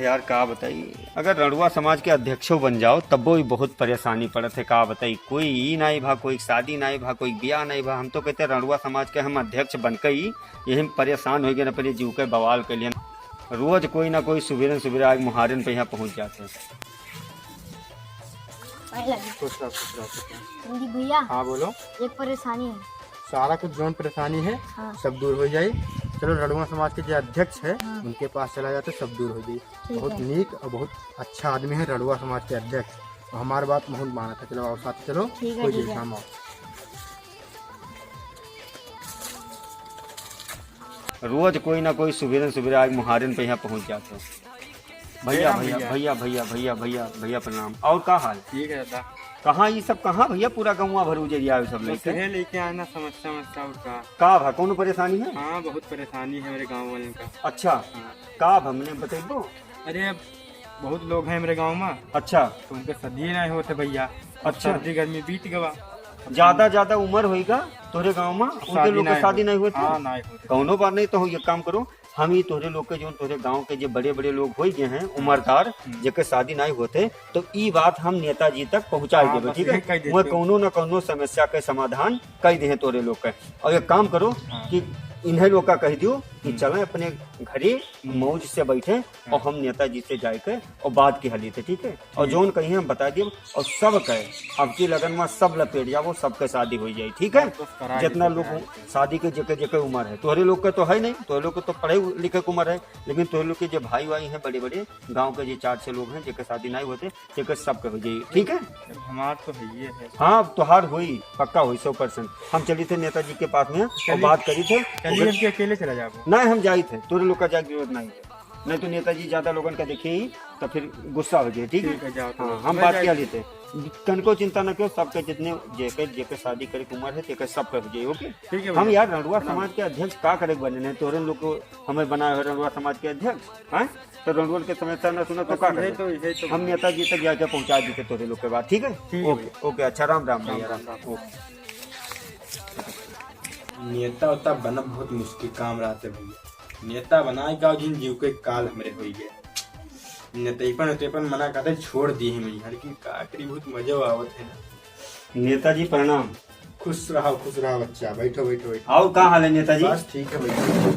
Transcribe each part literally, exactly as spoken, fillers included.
यार, का बताई, अगर रंड़ुआ समाज के अध्यक्षो बन जाओ, तब्बो भी बहुत परेशानी पड़त है। का बताई, कोई ई नाई भा, कोई शादी नाई भा, कोई बियाह नाई भा। हम तो कहते, रंड़ुआ समाज के हम अध्यक्ष बन के ही यही परेशान होइ गए, अपने जीव के बवाल के लिए। रोज कोई ना कोई सुबेरे सुबेरे आग मुहारिन पे यहाँ पहुँच जाते हैं। खुश रहो, खुश रहो, खुश रहो। जी भैया, हाँ, बोलो। एक परेशानी है। सारा कुछ जौन परेशानी है, हाँ। सब दूर हो जाई। चलो, रंड़ुआ समाज के जो अध्यक्ष है, हाँ। उनके पास चला जाते, सब दूर हो जाई। ठीक बहुत है। नीक और बहुत अच्छा आदमी है रंड़ुआ समाज के अध्यक्ष। और हमार बात बहुत मानत है। चलो, आओ साथ चलो, ठीक है, कोई ठीक है। काम आओ। रोज कोई ना कोई सुबेरे सुबेरे आग मुहारिन पे यहाँ पहुँच जाते हैं। भैया, प्रणाम भैया, भैया। भैया, भैया, भैया, भैया, भैया, प्रणाम। और का हाल? ठीक है दादा। कहाँ ये सब, कहाँ भैया पूरा गौवा भर उजरिया है सब बस लेके? ये लेके आना समस्या, समस्या और का? का भा, कौनो परेशानी है? हाँ, बहुत परेशानी है मेरे गाँव वाले का। अच्छा, हाँ। का भा, मने बतैबो? अरे, बहुत लोग हैं मेरे गाँव में। अच्छा। तो उनके शादी नहीं होते भैया। अच्छा। सर्दी गर्मी बीत गवा। ज्यादा, ज्यादा उम्र होइगा तोरे गाँव में, उनके शादी लोग के नहीं शादी होते। नहीं होते। हाँ, नहीं होते। कौनो बात नहीं, तो ये काम करो, हम ही तोहरे लोग के, जो तोहरे गाँव के जे बड़े-बड़े लोग होइ गए हैं, उम्रदार, हम्म। जेके शादी नाई होते, तो ई बात हम नेताजी तक पहुँचाई हाँ, देबे, बस ठीक है? यही कह देते वह हो। कौनो न कौनो समस्या के समाधान कई दे तोहरे लोग के। और एक काम करो हाँ। कि इन्हें लोग का कह दियो कि हम्म। चलें अपने घरे, हम्म। मौज से बैठे और हाँ। हम नेताजी से जाए के और बात की हली थे, ठीक है? और ठीक। जौन कहीं हम बता दियो, और सब कहे, अब की लगन में सब लपेट जाओ, सबके शादी हो जाए, ठीक है? बस करा जितना दीजिए, लोग करा दीजिए। शादी के जेके जेके उम्र है, तोहरे लोग के तो है नहीं, तोहरे लोग के तो पढ़े लिखे के उम्र है, लेकिन तोहरे लोग के जो भाई वाई हैं बड़े बड़े, गाँव के जो चार छह लोग हैं जेके शादी नहीं होते, जेके सबके हो जाए, ठीक है? हमार तो है ही है। हाँ, तोहार होई, पक्का होई, सौ परसेंट। हम चली थे नेताजी के पास में और चलिए। बात करी थे। चलिए, ओकर हम के अकेले चला जाबो। नहीं, हम जाई थे, तोहरे लोग का जाए के जरूरत नहीं है। नहीं तो नेताजी ज्यादा लोगन का देखिए ही, तो फिर गुस्सा हो जाए, ठीक है? ठीक है, जाओ तो। हाँ, हम मैं बात जाए किया लेते। तनको चिंता न करो, सबके जितने जेके, जेके शादी करे के उम्र है, तेके सब कर जाए, ओके? ठीक है हम भैया। यार, रंडुआ प्रणाम। समाज के अध्यक्ष का करे के बने नहीं? तोहरे लोग को हमें बनाए हो रंडुआ समाज के अध्यक्ष, हैं? तो रंडुआ के समस्या न सुनो तो बस का यही करे? तो, यही तो हम भैया। नेताजी तक जाके पहुंचा देते तोहरे लोग के बात, ठीक है? ठीक है ओके, भैया। ओके, अच्छा, राम राम राम भैया, राम राम, राम। ओके। नेता उता बनब बहुत मुश्किल काम रहते भैया। नेता बनाए का जिन जीव के काल हमरे होई गए। नेतईपन उतईपन मना करते छोड़ दिए हैं भैया, लेकिन का करी, बहुत मजा आवत है ना। नेताजी प्रणाम। खुश रहो, खुश रहो बच्चा, बैठो, बैठो, बैठो। और का हाल है नेताजी? बस ठीक है भैया।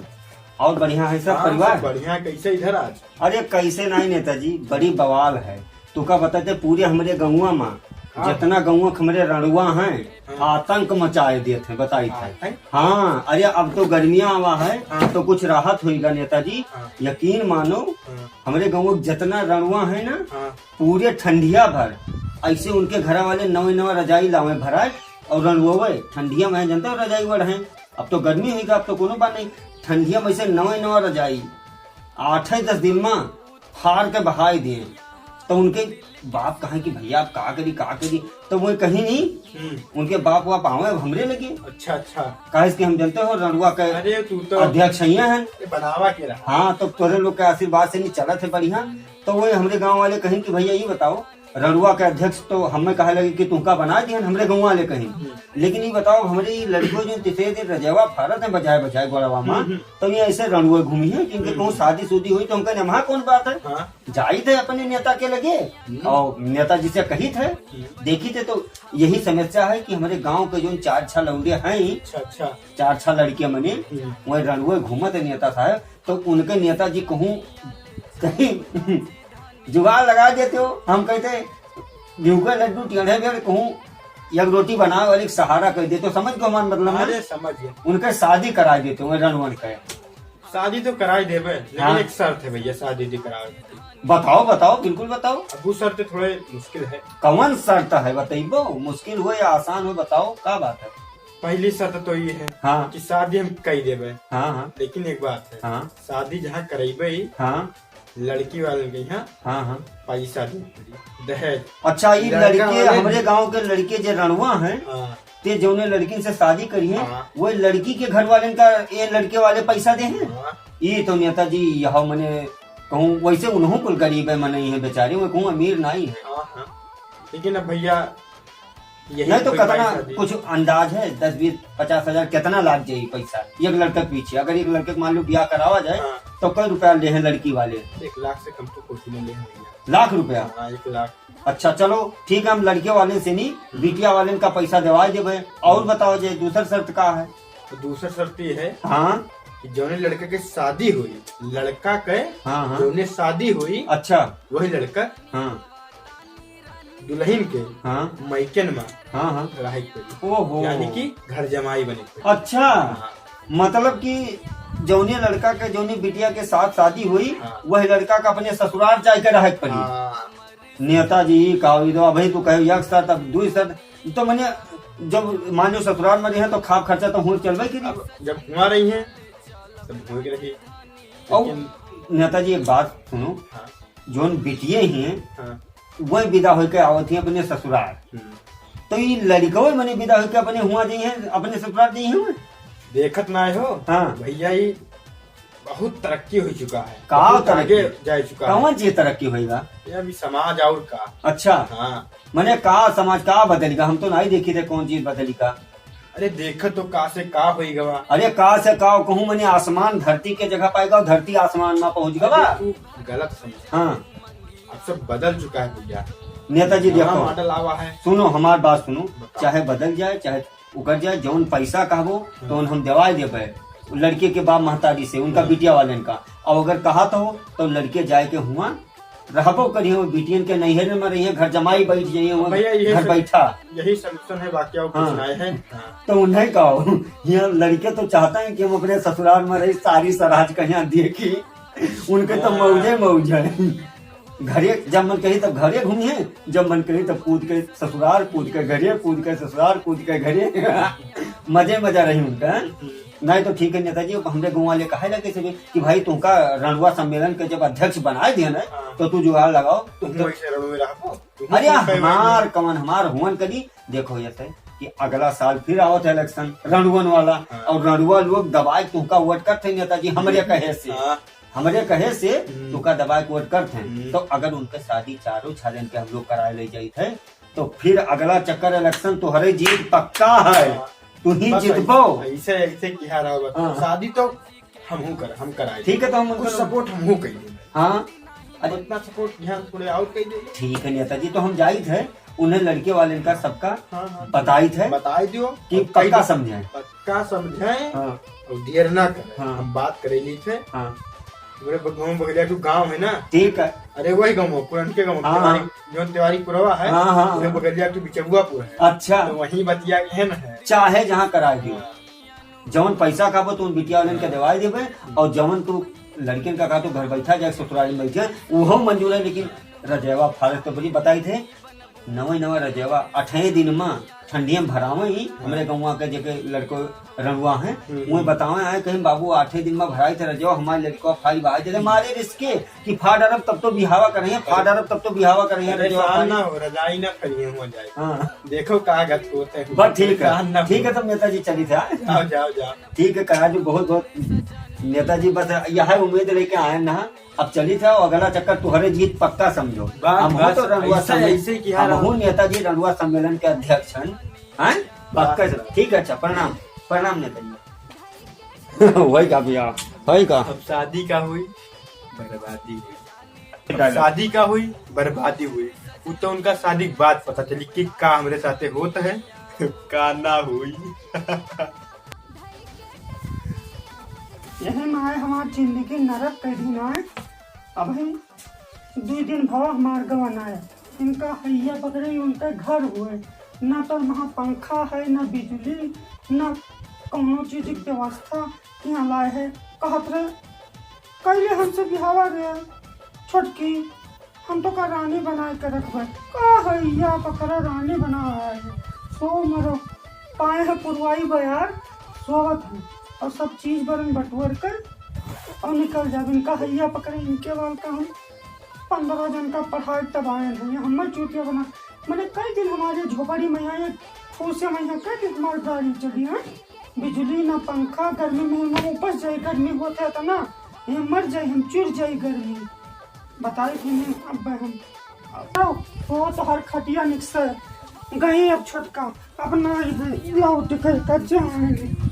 और बढ़िया है सब हाँ, परिवार? सब बढ़िया। कैसे इधर आज? अरे कैसे नहीं नेताजी, बड़ी बवाल है। तू का बताते पूरे हमरे गौवा में, हाँ। जितना गौवा के हमरे रंडुआ हैं, हाँ। आतंक मचाए देत हैं, बताई थे। आतंक? हाँ, अरे अब तो गर्मियाँ आवा है, हाँ। तो कुछ राहत होइगा नेताजी। हाँ। यकीन मानो, हाँ। हमरे गौवा के जितना रंडुआ है ना, हाँ। पूरे ठंडिया भर ऐसे उनके घरा वाले नवे नवा रजाई लावे भराए और रंडुआ ठंडिया में जनता रजाई ओढ़े। अब तो गर्मी होइगा, अब तो कोनो बात नहीं, ठंडिया में ऐसे नवे नवा रजाई आठ दस दिन में फाड़ के बहाई दिए। तो उनके बाप कहे कि भैया, आप का करी, का करी? तो वो कहीं नहीं, हम्म। उनके बाप वाप आवे अब हमरे लगे। अच्छा, अच्छा। काहे कि हम जनते हो, रंडुआ के अरे, तू तो अध्यक्ष ही हैं। ये बनावा के रहा। हाँ, तो तोरे लोग के आशीर्वाद से नहीं चलत है बढ़िया। हम्म। तो वो हमरे गाँव वाले कहें कि भैया, ये बताओ, रंडुआ के अध्यक्ष तो हमें कहे लगे कि तुमका बना दिहन, हमरे गाँव वाले कहें। हम्म। लेकिन ये बताओ, हमरे ये लड़कियों जो तीसरे दिन रजवा फारत हैं बजाए बजाए गोड़वा में, हम्म, हम्म। तो ये ऐसे रंडुआ घूमी है कि इनके हम्म। कहूँ शादी शुदी हुई तो हमका नमहा कौन बात है? हाँ। जाई थे अपने नेता के लगे हम्म। और नेताजी से कही थे, हम्म। देखी थे तो यही समस्या है कि हमरे गाँव के जो चार छह लौंडे हैं, अच्छा, अच्छा। चार छह लड़के मने, हम्म। वही रंडुए घूमत है नेता साहब, तो उनके नेताजी कहूँ कहीं जुगाड़ लगा देते हो। हम कहते गेहूं का लड्डू टेढ़े बेर कहूँ एक रोटी बनावे वाली के सहारा कर देते हो, समझ गो हमार मतलब ना? अरे समझ गया। उनके शादी करा देते हो रंडुअन के। शादी तो कराई देबे, लेकिन हाँ। एक शर्त है भैया, शादी उदी करावे के। बताओ, बताओ, बिल्कुल बताओ। अब वो शर्त थोड़े मुश्किल है। कौन शर्त है, बतइबो? मुश्किल हो या आसान हो, बताओ, का बात है? पहली शर्त तो ये है हाँ। कि शादी हम कई देबे। हाँ, हाँ। लेकिन एक बात है, हाँ। शादी जहाँ करइबे ही, हाँ। लड़की वाले के यहाँ हाँ, हाँ। पैसा दे पड़ी, दहेज। अच्छा, ये लड़का लड़के, वाले हमरे गांव के लड़के जे रंडुआ हैं, हाँ। ते जौने लड़किन से शादी करी है, हाँ। वो लड़की के घर वाले का ये लड़के वाले पैसा दे हैं। हाँ। ये तो नेताजी, यह मने कहूँ, वैसे उन्हों कुल गरीब है, मने है बेचारे, वो कहूँ अमीर नहीं है। हाँ, हाँ। लेकिन अब भैया, यही नहीं तो कोई कितना, पैसा दे। कुछ अंदाज है, दस, बीस, पचास हजार कितना लाग जाई पैसा एक लड़के के पीछे? अगर एक लड़के के मान लो ब्याह करावा जाए, हाँ। तो कई रुपया ले हैं लड़की वाले? एक लाख से कम तो कुछ नहीं ले हैं भैया। लाख रुपया? हाँ, एक लाख। अच्छा, चलो ठीक है, हम लड़के वाले से नहीं, हम्म। बिटिया वाले का पैसा देवा देबे। और बताओ जे दूसर शर्त का है? तो दूसर शर्त ये है, हाँ। कि जौने लड़का के शादी हुई, लड़का के हाँ, हाँ। जौने शादी हुई, अच्छा। वही लड़का हाँ। दुल्हन के हाँ। मायकन में हाँ, हाँ। रहे के पड़ी। ओहो। यानी कि घर जमाई बने के पड़ी। अच्छा। हाँ। मतलब कि जौने लड़का के, जौने बिटिया के साथ शादी हुई, हाँ। वह लड़का का अपने ससुराल जाए के रहे के पड़ी। हाँ। नेताजी, ई का होई? तो अबही तू कहे एक शर्त, अब दुई शर्त, तो मने जब मान लो ससुराल में रहे तो खाब खर्चा तो हुआ चलबे करी। अब जब हुआ रही है, तब हुआ के रही। और लेकिन नेताजी, एक बात सुनो, हाँ। जौन बिटिये हैं, हाँ। वह विदा होके आवत ही अपने ससुराल। हम्म। तो ई लड़कवे मने विदा होके अपने हुआ दी हैं, अपने ससुराल दी हैं। देखत ना हो? हाँ। भैया, ई बहुत तरक्की हो चुका है, का बहुत तरक्की? आगे जा चुका है। कौन चीज तरक्की होइगा? ये अभी समाज और का। अच्छा। हाँ। मने का समाज का बदलिगा? हम तो नहीं देखी थे कौन चीज बदलिगा। अरे देखत तो का से का होई गवा। अरे का से का कहूँ, मने आसमान धरती के जगह पाएगा और धरती आसमान में पहुँच गवा। अरे तू गलत समझ। हाँ। अब सब बदल चुका है भैया। नेताजी नवा देखो, मॉडल आवा है। सुनो हमार बात सुनो, बताओ। चाहे बदल जाए, चाहे उकर जाए, जौन पैसा कहबो, हम्म। तौन हम देवाए देबे। उ लड़के के बाप महतारी से, उनका हम्म। बिटिया वालन का। और अगर कहत हो, तो लड़के जाए के हुआ रहबो करिए, वो बिटियन के नैहर में रहिए, घर जमाई बैठ जाइए, वो भैया, यही घर सब, बैठा। यही solution है, बाकी और कुछ हाँ। नहीं है। हाँ। तो उन्हें कहो, यहाँ लड़के तो चाहता है कि हम अपने ससुराल में रही, सारी सराज कहीं देखी, उनके तो हाँ। मौजे मौज है। घरे जब मन कही तब घरे घूमिए, जब मन कही तब कूद के ससुराल, कूद के घरे, कूद के ससुराल, कूद के घरे। मजे मजा रही उनका। नहीं तो ठीक है नेताजी, अब हमरे गाँव वाले कहे लगे से कि भाई तुमका रंडवा सम्मेलन के जब अध्यक्ष बनाए दिया ना, हाँ। तो तू जुगाड़ लगाओ। तुम तो वैसे रंडवे रहबो, तुम अरे तो कई हमार बार कमन, हमार हुवन करी। देखो ये सही कि अगला साल फिर आवत है election रंडवन वाला, हाँ। और रंडवा लोग दबाए तुमका वोट करते नेताजी, हमरे कहे से। हाँ। हमरे कहे से हम्म। तुका दबाए के वोट करत हैं। हम्म। तो अगर उनके शादी चारों छालन के हम लोग कराए ले जाइत है, तो फिर अगला चक्कर election तोहरे जीत पक्का है। हाँ। तू ही बस जीतबो। ऐसे, ऐसे किहा रहा बा। हाँ। शादी तो हमहू कर, हम कराए ठीक है, तो हम कुछ उनका support हमहू कइले। हाँ। अरे उतना support यहाँ थोड़े और कइले। ठीक है नेताजी, तो हम जाइत है, उन्हें लड़के वाले का सबका हाँ, हाँ। बताइत है बताई दियो कि और पक्का कही समझाएं। पक्का समझाएं हाँ। और देर ना करें। हाँ। हम बात करे ली थे। हाँ। हमरे ब-, गाँव बगलिया के गाँव है ना। ठीक है। अरे वही गाँव है, पुरनके गाँव, हाँ, तिवारी, हाँ। जो तिवारी पुरवा है, हाँ, हाँ, उहे हाँ। बगलिया के बिचौआ पुर है। अच्छा। तो वहीं बतिया के है ना है। चाहे जहाँ करा दियो। हाँ। जवन पैसा खाबो तो उन बिटिया वालन के हाँ। देवाई देबे, और जवन तू लड़कियन का कहा तो घर बैठा जाए ससुराल में बैठे, उहो मंजूर है, लेकिन रजेवा फारस तो बड़ी बताई थे, नवे नवे रजेवा, अठे दिन में ठंडिया में भरावे ही, हाँ। हमरे गौवा के जेके लड़को रंडवा हैं, हम्म। उहे बतावे आए, कहीं बाबू आठे दिन में भराई थे रजेवा, हमारे लड़को फारी बहाई दे, मारे रिस्के कि फाड़ अरब तब तो बिहावा करें, फाड़ अरब तब तो बिहावा करें, रजेवा परेशान फारी। ना हो, रजाई ना फरिए हो जाए। हाँ। देखो का गत होते हैं। बस ठीक है, परेशान ना ठीक हो। है, तब नेताजी चली थे, हाँ? जाओ, जाओ, जाओ। ठीक है, करा जो बहुत बहुत नेताजी, बस यह उम्मीद लेके आए ना, अब चली थे, अगला चक्कर तुहरे जीत पक्का समझो। बस, हम हो बस, तो रंडवा ऐसे, सम्मेलन, ऐसे कि हम हाँ। हो नेताजी रंडवा सम्मेलन के अध्यक्ष हैं, हैं? पक्का बस, से। बस। ठीक है, अच्छा, प्रणाम, प्रणाम नेताजी। वही का भैया, वही का। अब शादी का हुई, बर्बादी हुई। अब शादी का हुई, बर्बादी हुई। वो तो उनका शादी के बाद पता चली कि का हमरे साथे होत है, का ना हुई। यही माय हमार जिंदगी नरक कर दी ना। अबही दुई दिन भवा हमार गवन आया। इनका हैया पकड़े, उनका घर हुए, ना तो वहाँ पंखा है, ना बिजली, ना कौनो चीज की व्यवस्था। यहाँ लाए है, कहत रहे, "कैले हमसे बिहावा रे छोटकी, हम तो का रानी बनाए के रखबे।" का हैया पकड़ा रानी बना है, सो मरो, पाए है पुरवाई बयार, सोवत है, और सब चीज बरन बटुअर कर और निकल जाबे। इनका हैया पकड़े, इनके बाल का हम पन्द्रह जन का पढ़ाई तब आए हैं, हमें चूतिया बना। मैंने कई दिन हमारे झोपड़ी में यहाँ, एक फूसे में यहाँ कई दिन हमारी गाड़ी चली है, बिजली ना पंखा, गर्मी में हम उपस जाए, गर्मी होता है तो ना, ये मर जाए, हम चुर जाए गर्मी। बताई थी मैं, अब हम, अब तो, तो हर खटिया निकसे। गए अब छोटका, अब ना अइबे, लौट के का जाए।